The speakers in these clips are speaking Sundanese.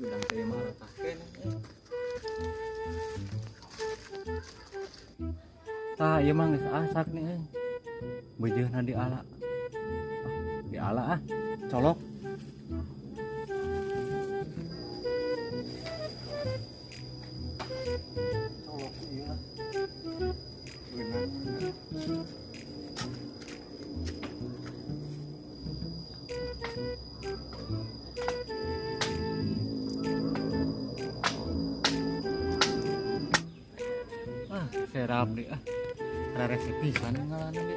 Gedang teh mah aratah keneh. Tah ieu mah geus asak nih euy. Beujeuna diala. Ah, diala ah. Colok. Colok ieu lah. Beunang. Ah, serap deh ah. Rarese pisan ngalana ge.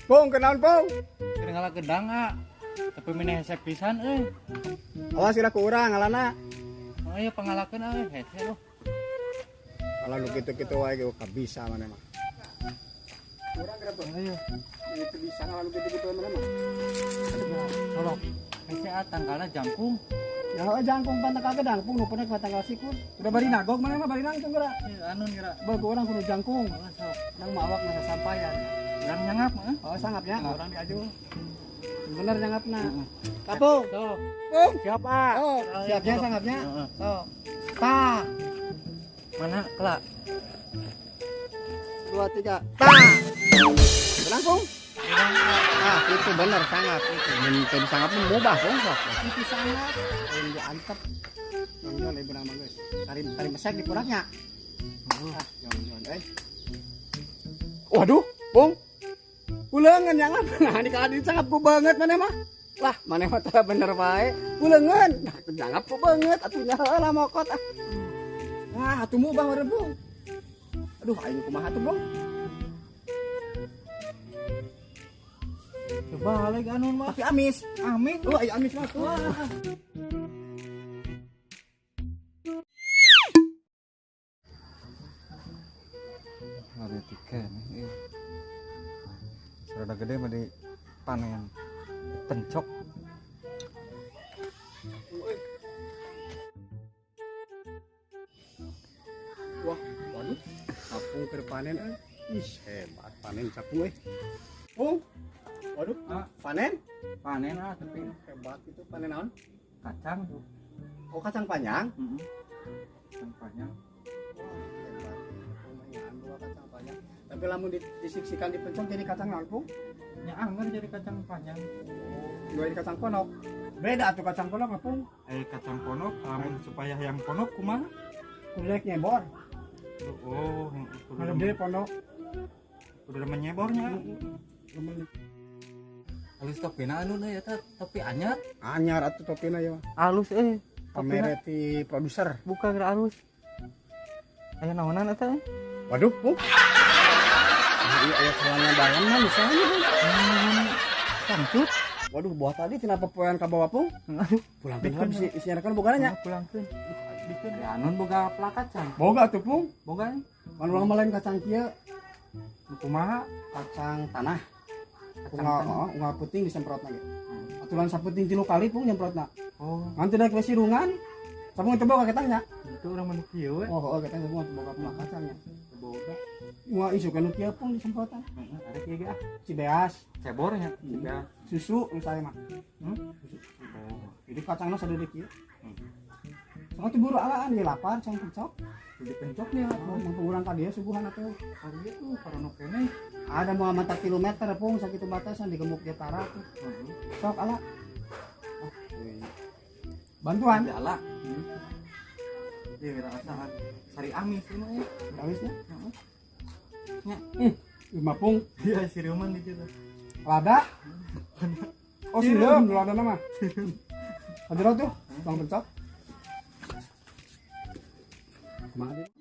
Pung, kenaon Pung? Keur ngala gedang ah. Tapi meni hese pisan euy. Awas kira ku urang ngalana. Oh iya pangalakeun euy, hese loh. Kalau lu kitu-kitu wae ge kabisa maneh mah. Urang kira tuh. Ayo, Itu bisa ngalah lu kitu-kitu maneh mah. colok. Hese ah tanggalna jangkung. Ya heuh jangkung pan tangkal gedang, Pung nu penek tangkal sikut. Udah bari nagog maneh mah bari nangtung geura. Ieu anun geura. Bae ku urang kudu jangkung. Oh, sok. Nang mah awak masa sampaian. Urang nyangap mah. Oh, sangapnya Heeh. urang diaju. Bener nyangapna. Heeh. Kapung. Sok. Pung. Siap ah. Oh, siapnya sangapnya. Heeh. Sok. Tah. Mana kelak? 2 3. Tah. Benang, Pung. Ah, itu bener sangat itu. Mun teu disangap mah mubah, Pung, sok. Itu sangat. Lain diantep. Jongjon euy beunang mah geus. Tarim tarim mesek dikuraknya. Ah, jongjon euy. Waduh, Pung. Kuleungeun nyangap. Nah, di kala dicangap ku banget maneh mah. Lah, maneh mah teh bener wae. Kuleungeun. Nah, ku nyangap ku banget atuh nya heula mokot ah. Nah, atuh mubah meureun, Pung. Aduh, aing kumaha tuh, Pung? Coba balik anun mah. Tapi amis. Amis. Oh, ayo amis mah tuh. Ada tiga nih. Serada gede mah dipanen. Pencok. Wah, waduh. Capung keur panen euy. Ih, hebat panen capung euy. Pung. Waduh, Ah. panen? Panen ah tapi Hebat itu panen naon? Kacang tuh. Oh, kacang panjang. Heeh. Kacang panjang. Wah, hebat. Lumayan dua kacang panjang. Tapi lamun disiksikan dipencok jadi kacang naon, Pung? Nya anggar jadi kacang panjang. Dua jadi kacang ponok. Beda tuh kacang ponok mah, Pung. Kacang ponok lamun supaya yang ponok kumaha? Kudu rek nyebor. Oh, kudu Kudu gede ponok. Kudu menyebornya. Heeh. Halus topina anu euy eta topi anyar. Anyar atuh topina ieu mah. Halus euy. Pamere ti produser. Buka geura halus. Aya naonan eta? Waduh, Pung. Nah, iya aya celana dalam mah misalnya, Pung. Kangcut. Waduh, buah tadi tina popoean ka bawah, Pung. Pulangkeun lah bisi isinya kan bogana nya. Pulangkeun. Dikeun ya anun boga plak kacang. Boga atuh, Pung. Boga. Pan urang mah lain kacang kieu, Kumaha? Kacang tanah. Kacang Unggal, tanah. oh, unggal puting disemprotna ge. Aturan saputing 3 kali, Pung, nyemprotna. Oh, Nganti naik we sirungan. Sapung teu boga ketangnya. Itu urang mah nu kieu we. Oh, oh, ketang semua teu boga plak kacangnya. Boga. Wah, isu kan nu kieu, Pung, disemprotan. Heeh, ada kieu ge ah. Cibeas, Cebornya, cibeas. Susu nu saya mah. Susu. Oh. Jadi kacangna sadeudeuh kieu. Sama tuh buru alaan ya lapar cang pencok. Jadi pencok nih Oh, mampu urang ka dieu suguhan atuh. Ka dieu tuh parono keneh. Ada mau mata kilometer, Pung, sakitu batasan digemuk ge tara tuh. Sok ala. Ah, euy. Bantuan. Ada ala. Iya, kita rasaan. Sari amis ini mah ya. Amisnya? Heeh. Nya. Lima, Pung. Iya, siruman di situ. Lada. Oh, sireum lada mah. Ada tuh, Bang Pencok. Kumaha deui?